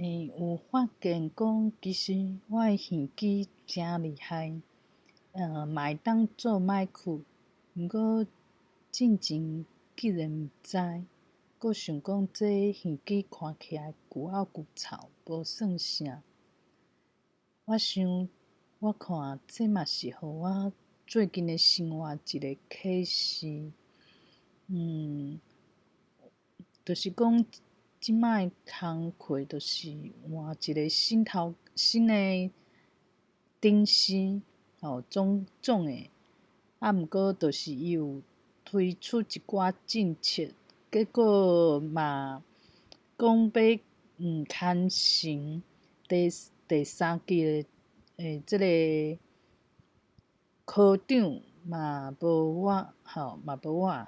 有發現講其實我的耳機誠厲害，嘛會當做麥克，毋過進前竟然毋知，閣想講這耳機看起來舊漚舊臭，無算啥。我想，我看這嘛是予我最近的生活一个啟示。就是講這擺的工課就是換一个新頭新的頂司，吼總總的，啊毋過就是伊有推出一寡政策，結果嘛講欲牽成第第三期的欸這个科長嘛無我吼嘛無我，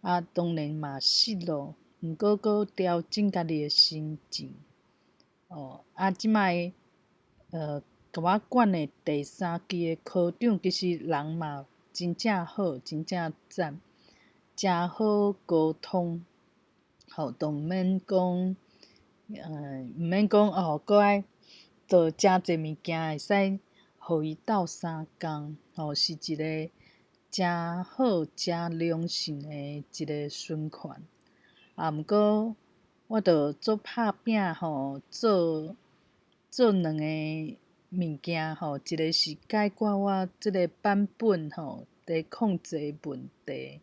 啊當然嘛失落，毋過閣調整家己的心情，哦啊這擺共我管的第三期的科長其實人嘛真正好，真正讚，誠好溝通，吼都毋免講，毋免講哦，閣愛做誠濟物件會使予伊鬥相共，吼是一个誠好、誠良性的一个循環。啊，毋過我就足拍拚吼，做做兩個物件吼，一个是解決我這个版本吼佇控制的問題。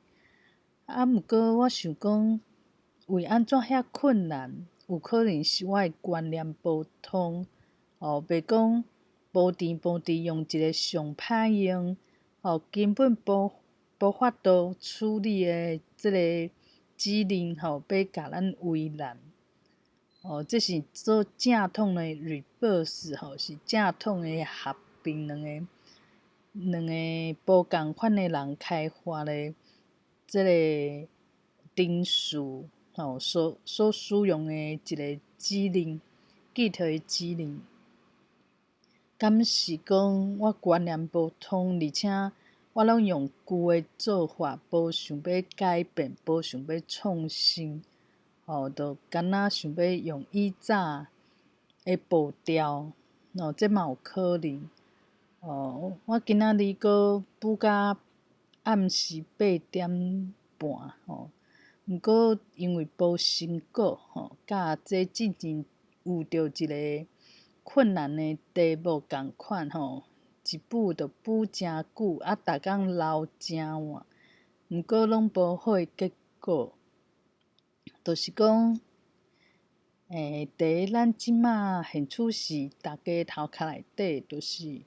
啊，毋過我想講，為按怎遐困難？有可能是我的觀念無通，吼，袂講無甜無甜用一个上歹用，吼，根本無無法度處理的這个指令吼，欲共咱為難。哦，這是做正統的 reverse 吼，是正統的合併兩个兩个無仝款的人開發的這个程序吼，所所使用的一个指令，記憶的指令。敢是講我觀念無通，而且我攏用舊的做法，無想欲改變，無想欲創新，吼，就敢若想欲用以早的步調，哦，這嘛有可能。哦，我今仔日閣補到暗時八點半，吼，毋過因為無成果，吼，佮這進前遇著一个困難的題目仝款，吼，一補就補誠久，啊，逐工留誠晚，毋過攏無好的結果。就是講，佇咱這馬現處時，逐家頭殼內底，就是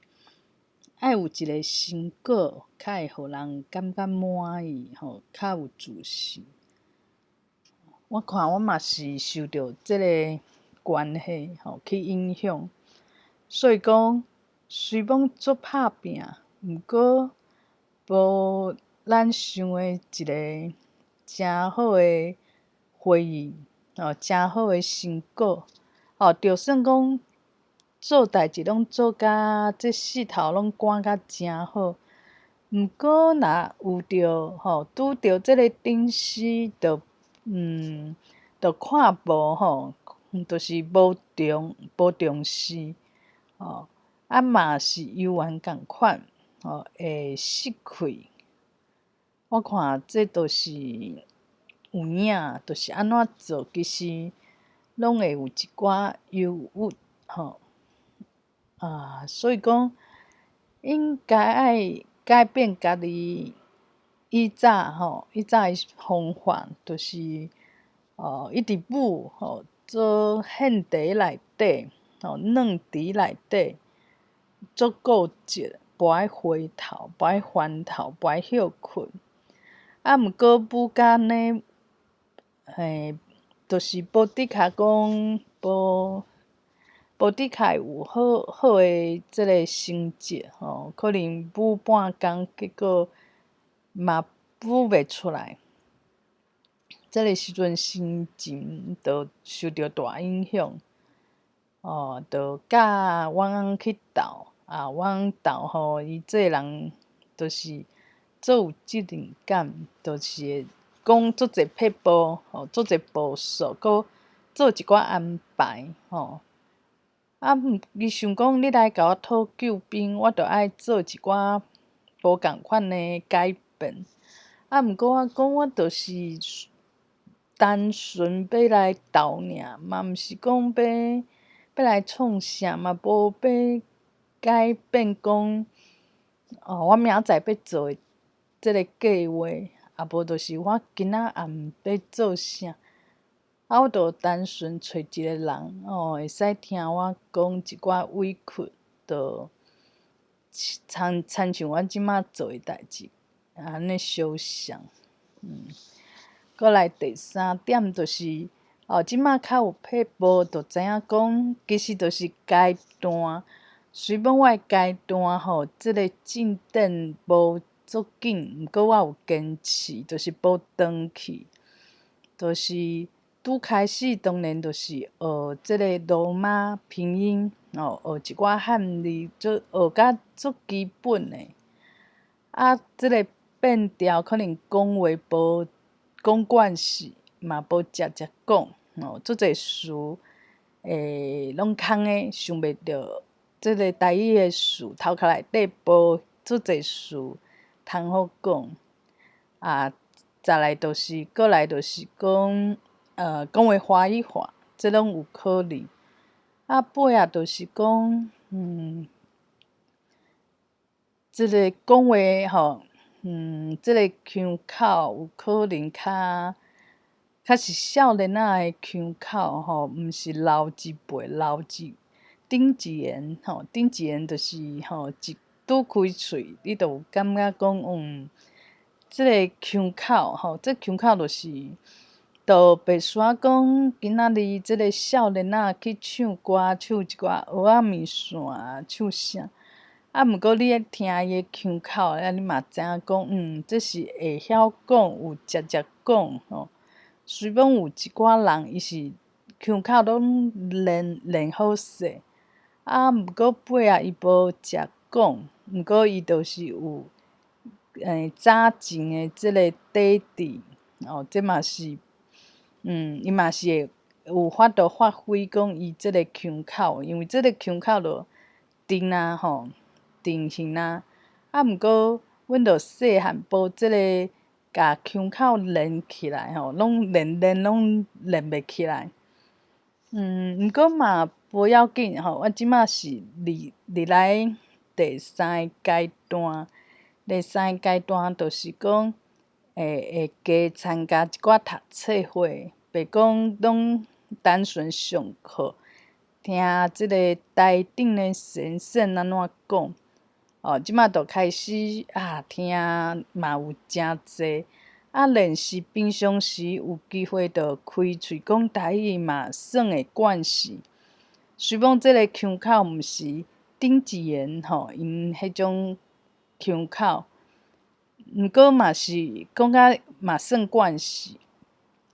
愛有一个成果，較會予人感覺滿意，吼，較有自信。我看我嘛是受著這个關係，吼，去影響，所以講雖罔足拍拚，毋過無咱想的一个誠好的回應，吼，誠好的成果，吼，就算講做代誌攏做甲這勢頭攏趕甲誠好，毋過若有著吼拄著這个頂司，就就看無吼，就是無重無重視，吼，啊嘛是猶原仝款，吼，會失去。我看這都是有影，就是按怎做，其實攏會有一寡憂鬱，吼。啊，所以講應該愛改變家己以早吼，以早的方法，就是哦，一直舞吼，做現地內底，吼，軟佇內底，足固執，無愛回頭，無愛翻頭，無愛歇睏。啊，毋過舞甲按呢，就是無的確講無無的確有好好的這个成績吼，可能舞半工，結果嘛舞袂出來。這个時陣心情就受著大影響，哦，就佮阮翁去鬥，啊，阮翁鬥吼，伊這个人就是足有責任感，就是會講足濟撇步，吼，足濟步數，閣做一寡安排，吼。啊，伊想講你來共我討救兵，我著愛做一寡無仝款的改變。啊，毋過我講我著是單純欲來鬥爾，嘛毋是講欲來創啥，嘛無欲改變講，哦，我明仔載欲做的這个計劃，啊無就是我今仔暗欲做啥。啊，我著單純揣一个人，哦，會使聽我講一寡委屈，就親像我這馬做的代誌，按呢相像。閣來第三點就是，哦，這馬較有撇步，就知影講，其實就是階段。雖講我的階段吼，這个進展無足緊，毋過我有堅持，就是無斷去，就是拄開始當然就是學這个羅馬拼音，哦，學一寡漢字，做學甲足基本的。啊，這个變調可能講話無講慣勢，嘛無直接講，哦，足濟詞會攏空的，想袂著這个台語的詞頭殼內底無足濟詞通好講。啊，再來就是，閣來就是講，講話華語化，這攏有可能。啊，尾仔就是講，這个講話吼，這个腔口有可能較是少年仔的腔口吼，毋是老一輩、老一頂一緣吼，頂一緣就是吼，一拄開喙，你就有感覺講，這个腔口吼，這腔口就是，就白說講，今仔日這个少年仔去唱歌，唱一寡蚵仔麵線啊，唱啥？啊，毋過你咧聽伊的腔口，啊，你嘛知影講，這是會曉講，有直接講吼。雖講有一寡人，伊是腔口攏練練好勢，啊，毋過尾仔伊無直講，毋過伊就是有早前的這个底底，哦，這嘛是，伊嘛是會有法度發揮講伊這个腔口，因為這个腔口就定啊吼，定型啊，啊，毋過阮著細漢無這个共腔口練起來吼，攏練練攏練袂起來。毋過嘛無要緊吼，我這馬是入來第三个階段，第三个階段就是講會加參加一寡讀冊會，袂講攏單純上課，聽這个台頂的先生按怎講。哦，這馬就開始啊，聽嘛有誠濟，啊，練習平常時有機會就開喙講台語嘛，算會慣勢。雖講這个腔口毋是頂一緣吼，𪜶彼種腔口，毋過嘛是講甲嘛算慣勢。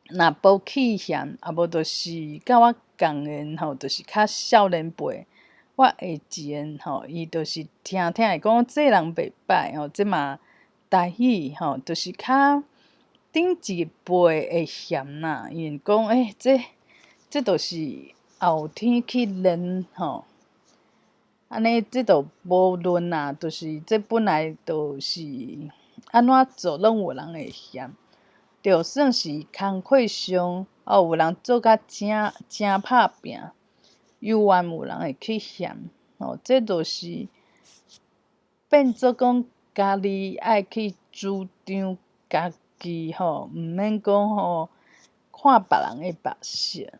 若無去嫌，啊無就是佮我仝緣吼，就是較少年輩。我下一個吼，伊就是聽聽會講這人袂䆀吼，這嘛台語吼，就是較頂一輩會嫌啦，伊會講欸，這就是後天去練吼，按呢這就無論啦，就是這本來就是按怎做攏有人會嫌，就算是工課上哦，有人做甲誠誠拍拚。猶原有人會去嫌，吼，這就是變做講家己愛去主張家己吼，毋免講吼看別人的目色。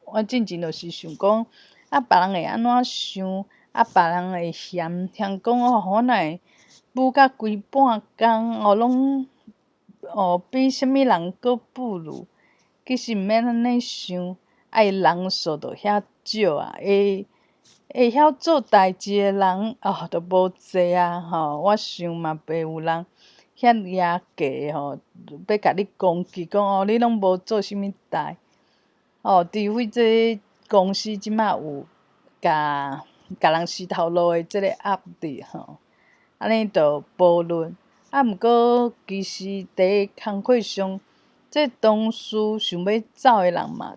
我進前就是想講，啊，別人會按怎想，啊，別人會嫌，嫌講哦，我哪會舞甲規半工，哦，攏哦比啥物人閣不如，其實毋免按呢想。啊，伊人數就遐少啊，會曉做代誌的人哦，就無濟啊吼。我想嘛袂有人遐爾低吼，欲共你攻擊講哦，你攏無做啥物代。哦，除非這公司這馬有共人死頭路的這个壓力吼，按呢就無論。啊，毋過其實佇工課上，這同事想欲走的人嘛。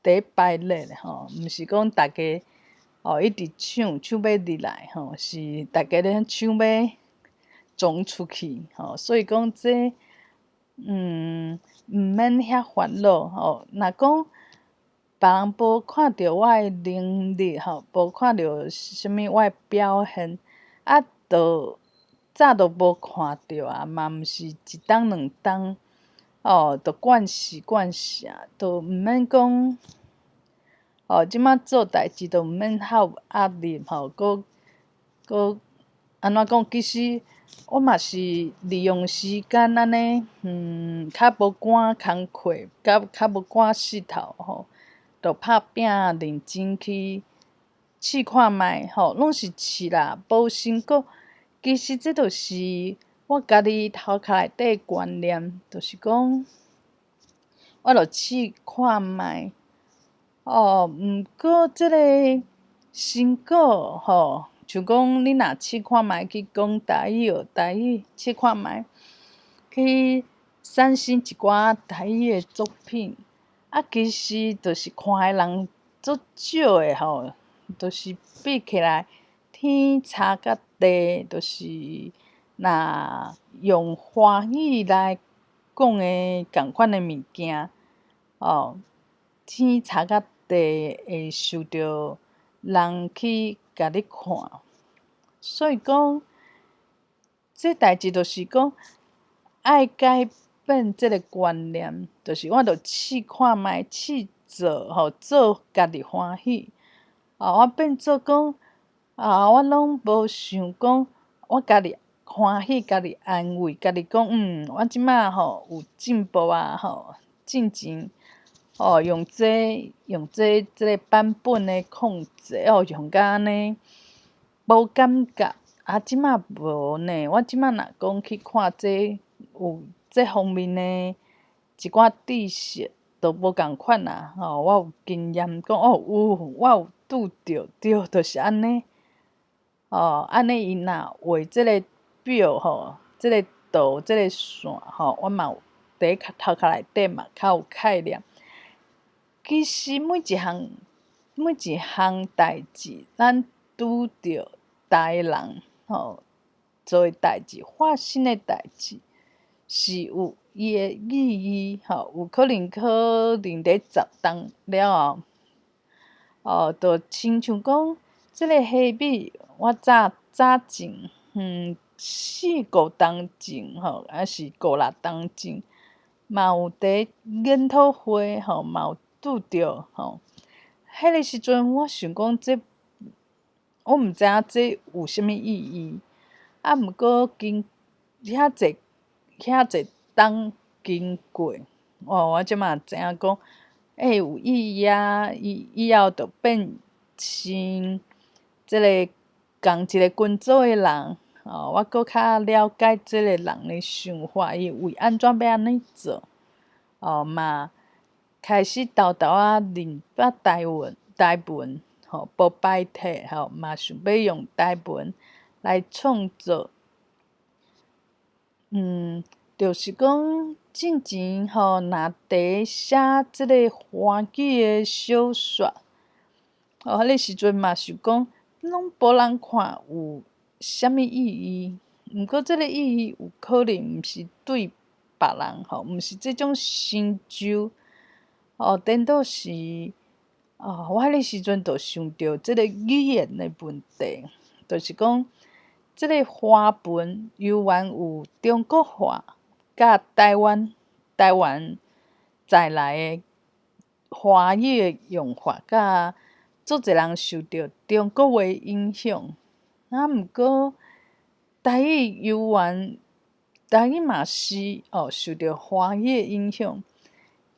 佇排列吼，毋是講逐家哦一直搶搶欲入來吼，是逐家咧搶欲衝出去吼，所以講這毋免遐煩惱吼。若講別人無看著我的能力吼，無看著啥物我的表現，啊，就早都無看著啊，嘛毋是一冬兩冬，哦，就慣勢慣勢啊，就毋免講，哦，這擺做代誌就毋免較有壓力吼，閣閣按怎講？其實我嘛是利用時間按呢，較無趕工課，較較無趕勢頭吼，就拍拚認真去試看覓吼，攏是試啦，無成果。其實這就是我家己頭殼內底的觀念，就是講，我著試看覓，哦，毋過這個成果吼，像講你若試看覓去講台語學台語，試看覓去產生一寡台語的作品，啊，其實就是看的人足少的吼，就是比起來天差佮地，就是若用華語來講的仝款的物件，哦，天差佮地會受著人去共你看，所以講，這代誌就是講愛改變這個觀念，就是我著試看覓，試做吼，做家己歡喜，哦，我變做講，啊，我攏無想講，我家己歡喜，家己安慰，家己講，我這擺吼有進步啊，吼，進前哦，用這用這這个版本的控制哦，用甲按呢無感覺，啊，這擺無呢。我這擺若講去看這有這方面的一寡知識，都無仝款啊！吼，我有經驗講哦，有我有拄著，對，就是按呢。哦，按呢伊若畫這个表吼，這个圖，這个線吼，我嘛有佇頭殼內底嘛較有概念。其實每一項每一項代誌，咱拄著逐个人吼做的代誌，發生的代誌是有伊的意義吼，有可能可能佇10冬了後，哦，就親像講這个蝦米，我早早種，四五冬前吼，抑是五六冬前，嘛有佇研討會吼，嘛有拄著吼。彼个時陣我想講這，我毋知影這有啥物意義。啊，毋過經遐濟遐濟冬經過，哦，我這馬知影講，欸，有意義啊！伊以後就變成這个仝一个群組的人，哦，我閣較了解這个人的想法，伊為按怎欲按呢做，哦嘛，開始沓沓仔認捌台文台文，吼，無排斥吼，嘛想欲用台文來創作。就是講進前吼，若佇寫這个華語的小說，哦，彼个時陣嘛想講，攏無人看有啥物意義？毋過這个意義有可能毋是對別人吼，毋是這種成就。哦，顛倒是，哦，我彼个時陣就想著這个語言的問題，就是講，這个華文猶原有中國話，佮台灣台灣在來的華語的用法，佮足濟人受著中國話影響。啊，毋過台語猶原台語嘛是哦，受著華語的影響。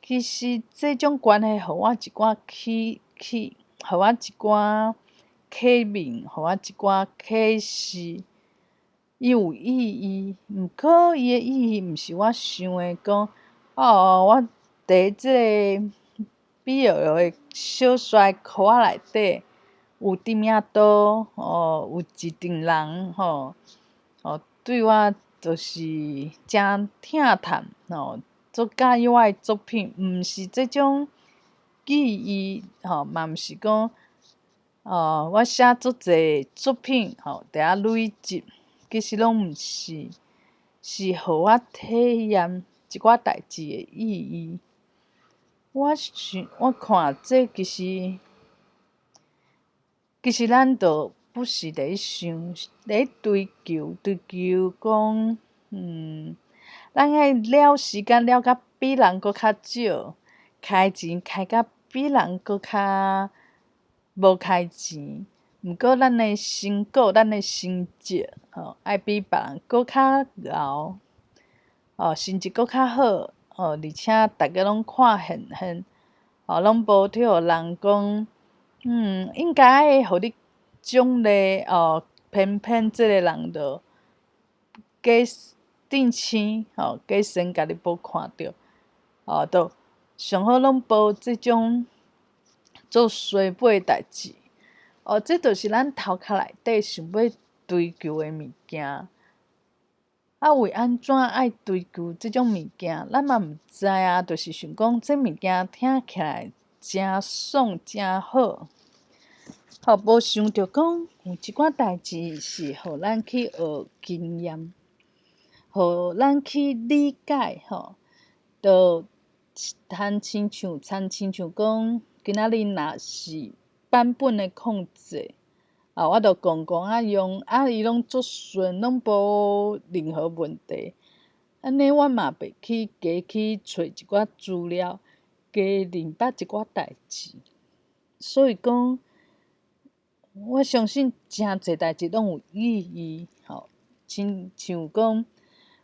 其實這種關係，予我一寡啟啟，予我一寡啟明，予我一寡啟示。伊有意義，毋過伊的意義毋是我想的講，哦，我佇這个 BL 的小說殼仔內底有知名度，哦，有一陣人吼，哦，對我就是誠疼嘆，吼，足佮意我的作品，毋是這種意義吼，嘛毋是講，哦，我寫足濟作品吼，佇遐累積，其實攏毋是，是予我體驗一寡代誌的意義。我想，我看這其實，其實咱著不時佇咧想，佇咧追求，追求講，咱愛了時間了甲比人閣較少，開錢開甲比人閣較無開錢，毋過咱的成果、咱的成績，吼，愛比別人閣較𠢕，哦，成績閣較好，哦，而且逐家攏看現現，哦，攏無去予人講，應該愛予你獎勵，哦，偏偏這个人就假定星，吼，假神共你無看著，哦，就上好攏無這種做衰尾的代誌，哦，這就是咱頭殼內底想欲追求的物件。啊，為按怎愛追求這種物件，咱嘛毋知啊，就是想講這物件聽起來誠爽誠好，吼，無想著講有一寡代誌是予咱去學經驗，予咱去理解，吼，就親像講，今仔日若是版本的控制，啊，我就講講啊用，啊，伊攏足順，攏無任何問題。按呢，我嘛袂去加去揣一寡資料，加認捌一寡代誌。所以講，我相信誠濟代誌攏有意義，吼，親像講，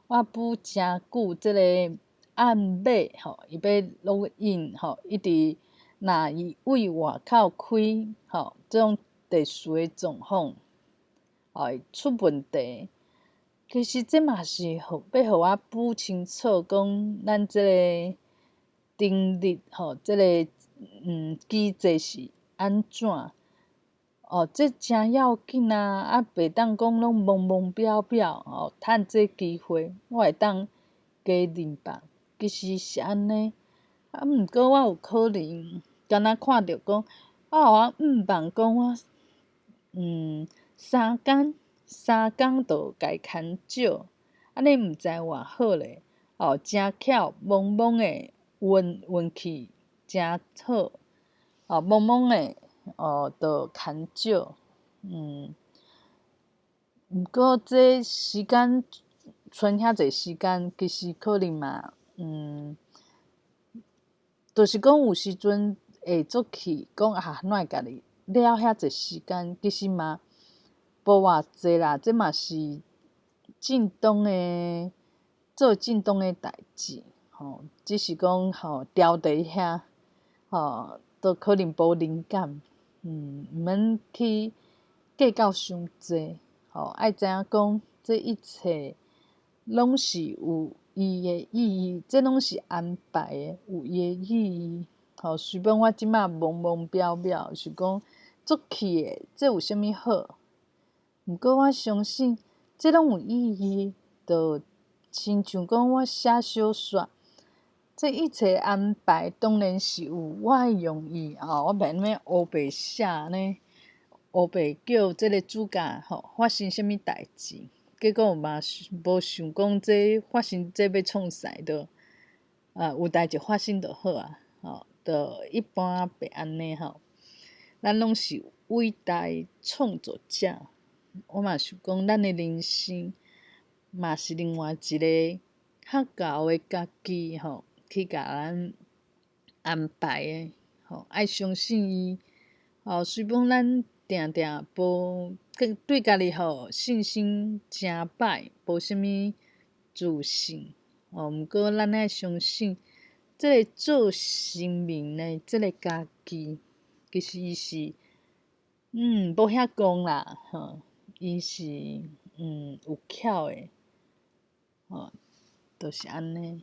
我補誠久這个暗碼，吼，伊欲錄音，吼，一直若伊對外口開，吼，這種特殊的狀況，會出問題。其實這嘛是予欲予我補清楚，講咱這个定律，吼，這个機制是按怎？哦，這誠要緊啊！啊，袂當講攏懵懵表表，哦，趁這機會，我會當加明白。其實是按呢，啊，毋過我有可能敢若看著講，啊，我毋茫講我，三工就共伊牽少，按呢毋知偌好咧。哦，誠巧，懵懵的運氣誠好，哦，懵懵的，哦，就牽少，毋過這時間賰遐濟時間，其實可能嘛，就是講有時陣會足氣，講啊，哪會共你了遐濟時間，其實嘛無偌濟啦，這嘛是正當的做正當的代誌，吼，只是講吼牢佇遐，吼，都可能無靈感，毋免去計較傷濟，吼，愛知影講這一切攏是有伊的意義，這攏是安排的，有伊的意義。吼，雖然我這馬懵懵表表，想講足氣的，這有啥物好？毋過我相信這攏有意義，就親像講我寫小說，這一切安排當然是有我的用意，吼，我袂按呢烏白寫呢，烏白叫這个主角吼發生啥物代誌，結果嘛無想講這發生這欲創啥著，啊，有代誌發生就好啊，吼，就一般袂按呢吼，咱攏是偉大創作者，我嘛想講咱的人生嘛是另外一个較𠢕的家己吼，去共咱安排的，吼，愛相信伊，吼，雖講咱定定無對家己吼信心誠歹，無啥物自信，吼，毋過咱愛相信，這个做生命的這个家己，其實伊是，無遐戇啦，吼，伊是有巧的，吼，就是按呢。